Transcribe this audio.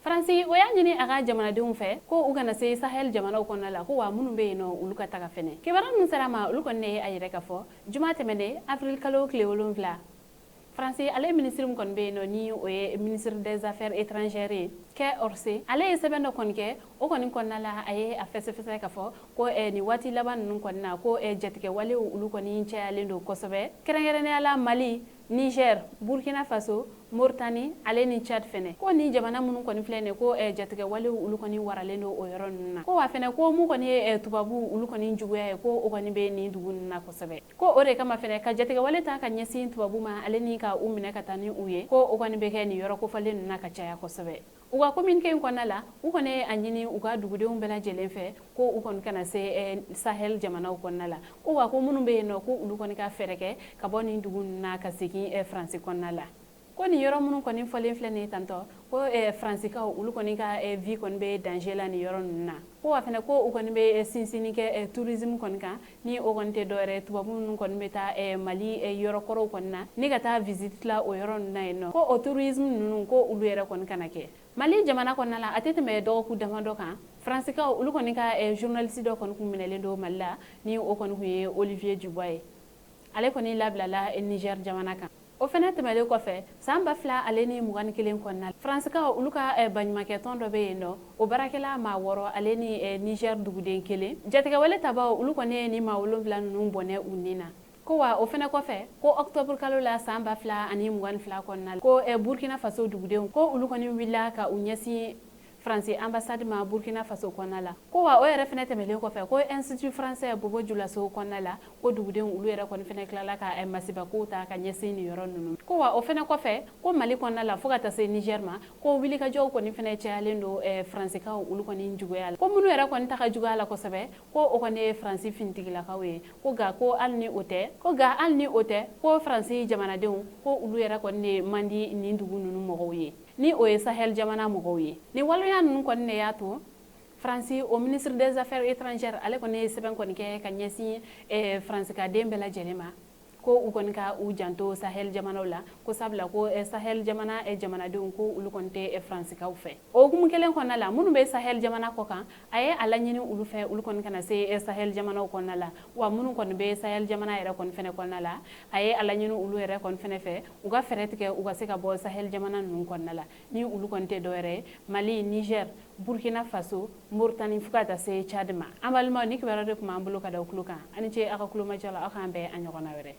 Faransi o y'a ɲini a ka jamanadenw fɛ ko u kana se Sahel jamanaw kɔnɔna la, ko wa minnu bɛ yen nɔ, olu ka taga fɛnɛ. Kibaruya min sera ma, olu kɔni ye a yɛrɛ ka fɔ juma tɛmɛnen, avril kalo tile 7. Faransi ale minisiri min kɔni bɛ yen nɔ, ni o ye ministre des Affaires étrangères ye, Quai Orsay, ale ye sɛbɛn dɔ kɔni kɛ. O kɔni kɔnɔna la, a ye a fɛsɛfɛsɛ ka fɔ ko nin waati laban ninnu kɔni na, ko jatigɛwalew olu kɔni cayalen don kosɛbɛ, kɛrɛnkɛrɛnnenya la Mali, Niger, Burkina Faso, Mauritanie ale ni Tchad fɛnɛ. Ko ni jamana minnu kɔni filɛ nin, ko jatigɛwalew olu kɔni waralen don o yɔrɔ ninnu na. Ko wa fɛnɛ, ko mun kɔni ye tubabu olu kɔni juguya ye, ko o kɔni bɛ nin dugu ninnu na kosɛbɛ. Ko o de kama fɛnɛ, ka jatigɛwale ta ka ɲɛsin tubabu ma ale ni ka u minɛ ka taa ni u ye, ko o kɔni bɛ kɛ nin yɔrɔ kofɔlen ninnu na ka caya kosɛbɛ. U ka communiqué in kɔnɔna la, u kɔni ye a ɲini u ka dugudenw bɛɛ lajɛlen fɛ ko u kɔni kana se Sahel jamanaw kɔnɔna la. Ko wa ko minnu bɛ yen nɔ, ko olu kɔni ka fɛɛrɛ kɛ ka bɔ nin dugu ninnu na ka segin Faransi kɔnɔna la. Ko nin yɔrɔ minnu kɔni fɔlen filɛ nin ye tantɔ, ko Faransikaw olu kɔni ka vie kɔni bɛ danger la nin yɔrɔ ninnu na. Ko wa fɛnɛ, ko u kɔni bɛ sinsinni kɛ tourisme kɔni kan, ni o kɔni tɛ dɔwɛrɛ, tubabu ninnu kɔni bɛ taa Mali yɔrɔ kɔrɔw kɔni na ni ka taa visite la o yɔrɔ ninnu na yen nɔ, ko o tourisme ninnu, ko olu yɛrɛ kɔni kana kɛ Mali jamana kɔnɔna la. A tɛ tɛmɛ dɔgɔkun damadɔ kan, Faransikaw olu kɔni ka journaliste dɔ kɔni kun minɛlen don Mali la, ni o kɔni kun ye Olivier Dubois ye. Ale kɔni labilala Niger jamana kan. O fɛnɛ tɛmɛlen kɔfɛ, san 2021 kɔnɔna, Faransikaw olu ka baɲumankɛtɔn dɔ bɛ yen nɔ, o baarakɛla maa wɔɔrɔ ale ni Niger duguden kelen, jatigɛwale tabaw olu kɔni ye ni maa wolonwula ninnu bɔnɛ u nin na. Ko wa o fɛnɛ kɔfɛ, ko octobre kalo la san 2022 kɔnɔna la, ko Burkina Faso dugudenw, ko olu kɔni wulila ka u ɲɛsin Faransi ambassade ma Burkina Faso kɔnɔna la. Ko wa o yɛrɛ fɛnɛ tɛmɛlen kɔfɛ, ko Institut français Bobo Julaso kɔnɔna la, ko dugudenw olu yɛrɛ kɔni fɛnɛ tilala ka masibakow ta ka ɲɛsin nin yɔrɔ ninnu. Ko wa o fɛnɛ kɔfɛ, ko Mali kɔnɔna la fo ka taa se Niger ma, ko wulikajɔw kɔni fɛnɛ cayalen don Faransikaw olu kɔni juguya la. Ko minnu yɛrɛ kɔni ta ka juguya la kosɛbɛ, ko o kɔni ye Faransi finitigilakaw ye. Ko nka ko hali ni o tɛ, ko nka hali ni o tɛ, ko Faransi jamanadenw, ko olu yɛrɛ kɔni de man di nin dugu ninnu mɔgɔw ye, ni o ye Sahel jamana mɔgɔw ye. Ni waleya ninnu kɔni de y'a to Faransi o ministre des Affaires étrangères ale kɔni ye sɛbɛn kɔni kɛ ka ɲɛsin Faransikaden bɛɛ lajɛlen ma, ko u kɔni ka u janto Sahel jamanaw la, ko sabula ko Sahel jamana jamanadenw, ko olu kɔni tɛ Faransikaw fɛ. O hukumu kelen kɔnɔna la, minnu bɛ Sahel jamana kɔ kan, a ye a laɲini olu fɛ, olu kɔni kana se Sahel jamanaw kɔnɔna la. Wa minnu kɔni bɛ Sahel jamana yɛrɛ kɔni fɛnɛ kɔnɔna la, a ye a laɲini olu yɛrɛ kɔni fɛnɛ fɛ, u ka fɛɛrɛ tigɛ u ka se ka bɔ Sahel jamana ninnu kɔnɔna la, ni olu kɔni tɛ dɔwɛrɛ ye Mali, Niger, Burkina Faso, Mauritanie fo ka taa se Tchad ma. An balimaw, ni kibaruya de tun b'an bolo ka da tulo kan. Ani ce aw ka kulomajɔ la. Aw k'an bɛn a ɲɔgɔnna wɛrɛ.